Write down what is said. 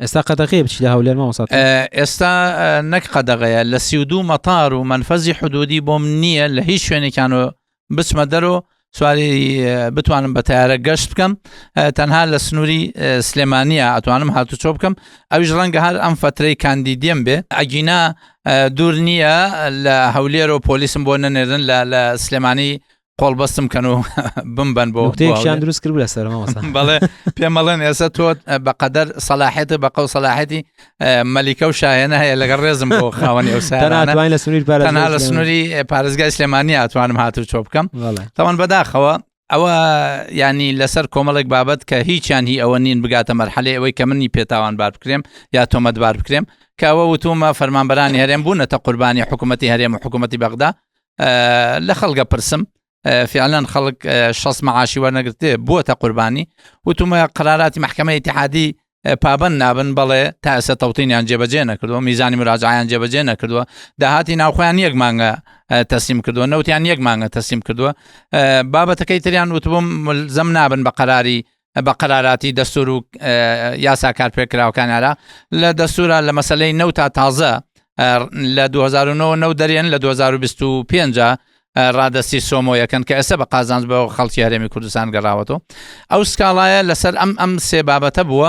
ئێستا قەدەغەیە بچی لە هەولێر مامۆستا ئێستا نەک قەدەغەیە لە 32 مەتار و مەنفەزی حدودی بۆم نییە لە هیچ شوێنێکیانەوە بچمە دەرەوە سواری بتوانم بە تارە گەشت بکەم تەنها لە سنووری سلێمانە ئەتوانم هاتوچۆ بکەم ئەویش ڕەنگە هەر ئەم فترەی کاندیدیم بێ ئەگینا دوور نییە لە هەولێر و پۆلیسم بۆ نەنێرن لە سلێمانی قۆڵبەستم کەن و بمبەن بۆ نوکتەیەکیان دروست کرد لەسەر مامۆستا بەڵێ پێمەڵێن ئێستا تۆ بەقەدەر سەلاحێت بە قەو سەلاحەتی مەلیکە و شاهێنە هەیە لەگەڵ ڕێزم بۆ خاوەنی ئەو سەیارانە. تەنها لە سنووری پارێزگای تەنها لە سلێمانی. سنووری پارێزگای سلێمانی ئەتوانم هاتوچۆ بکەم بەڵێ. تاوان بەداخەوە ئەوە ینی لەسەر کۆمەڵێک بابەت کە هیچیان هی ئەوە نین بگاتە مەرحەلەی ئەوەی کە منی پێتاوانبار بکرێم یا تۆمەتبار بکرێم کە ئەوە وتومە فەرمانبەرانی هەرێم بوونەتە قوربانی حکوومەتی هەرێم و حکوومەتی بەغدا لە خەڵگە پرسم فعلەن خەڵک شەست معاشی وەرنەگرتێ بووەتە قوربانی وتومە قراراتی محکمە اتحادی پابند نابن بەڵێ تا ئێستا تەوتینیان جێبەجێ نەکردووە میزانی مراجعیان جێبەجێ نەکردووە داهاتی ناوخۆیان یەک مانگە تەسلیم کردووە نەوتیان یەک مانگە تەسلیم کردووە بابەتەکەی تریان وتبووم زەم نابن بە قەراری بە قەراراتی دەستور و یاسا کارپێکراوەکان عێراق لە دەستورە لە مەسلەی نەوتا تازە لە 2009 نەو دەرێن لە 2025 ڕادستی سۆمۆ یەکەن کە ئێستا بە قازانج بە خەڵکی هەرێمی کوردستان گەڕاوەتەوە ئەو سکاڵایە لەسەر ئەم ئەم سێ بابەتە بووە.